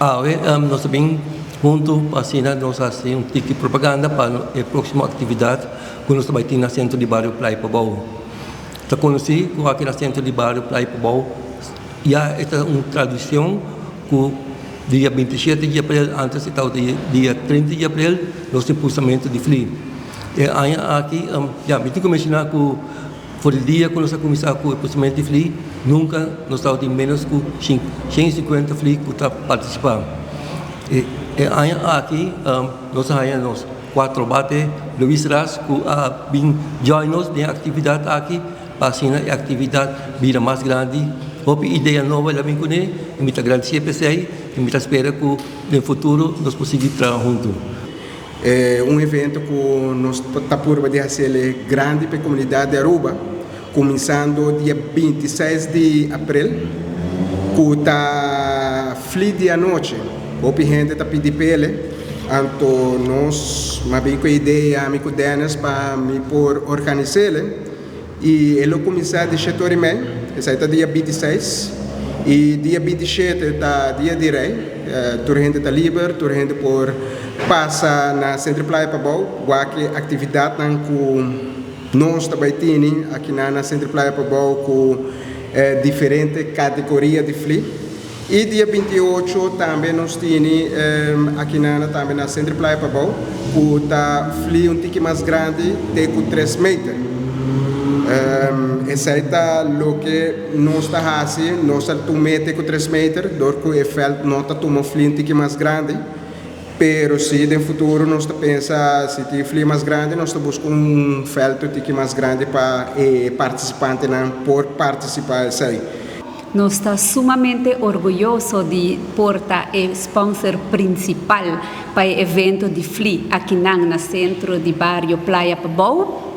Awe nos ta bin huntu pa asina nos hasi un tiki propaganda pa e próksimo aktividat ku nos ta bai tin na Sentro di Bario Playa Pabou. Ta konosí ku aki na Sentro di Bario Playa Pabou ya e ta un tradishon ku dia 27 di aprel, antes e tabata dia 30 di aprel, nos tin pusamentu di fli. E aña aki ya mi tin ku menshoná ku For di dia ku nos a kuminsá ku e pusamentu di fli, nunka nos tabatin ménos ku 150 fli ku ta partisipá. E aña aki nos a haña nos kuatro bate Luis Ras ku a bin join nos den e aktividat aki pa asina e aktividat bira mas grandi. Hopi idea nobo el a bin kuné i mi ta gradisié p'esei i mi ta spera ku den futuro nos por sigui traha huntu. E un evento cu nos ta purba di haciele grandi pa e comunidad di Aruba, cuminsando dia 26 di april, cu ta fli di anochi. Hopi hende ta pidi pele, anto nos m'a bin cu e idea, ami cu Dennis, pa mi por organisele. Y e lo cuminsa di shete ora y mei, esai ta dia 26, y dia 27 ta dia di Rey, tur hende ta liber, tur hende por pasa na Centro Playa Pabou, wak e actividadnan cu nos ta bay tini akinan na Centro Playa Pabou cu diferente categoria di fli. Y dia 28 tambe nos tini akinan tambe na Centro Playa Pabou cu ta fli un tiki mas grandi te cu 3 meter. Esey ta loke nos ta haci, nos ta tume te cu 3 meter door cu e veld no ta tuma fli un tiki mas grandi. Pero si den futuro nos ta pensa si tin fli mas grandi nos ta busca un veld un tiki mas grandi pa e participantenan por participa esey. Nos ta sumamente orguyoso di por ta e sponsor principal pa e evento di fli akinan na Centro di Bario Playa Pabou.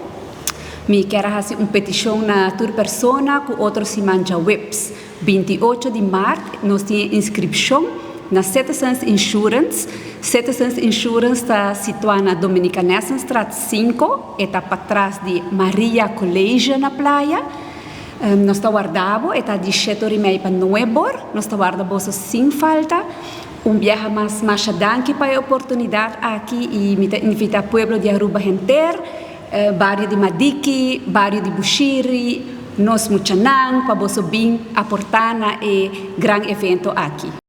Mi kier a haci un peticion na tur persona cu otro siman djaweps, 28 di maart, nos tin e inscripcion na Citizens Insurance. Citizens Insurance ta situa na Dominicanessenstraat 5, e ta patras di Maria College na Playa. Nos ta warda bo, e ta di shete ora i mei pa nuebe or. Nos ta warda boso sin falta. Un biaha mas, masha danki pa e oportunidat aki i mi ta invita pueblo di Aruba henter, bario di Madiki, bario di Bushiri, nos muchanan pa boso bin aporta na e gran evento aki.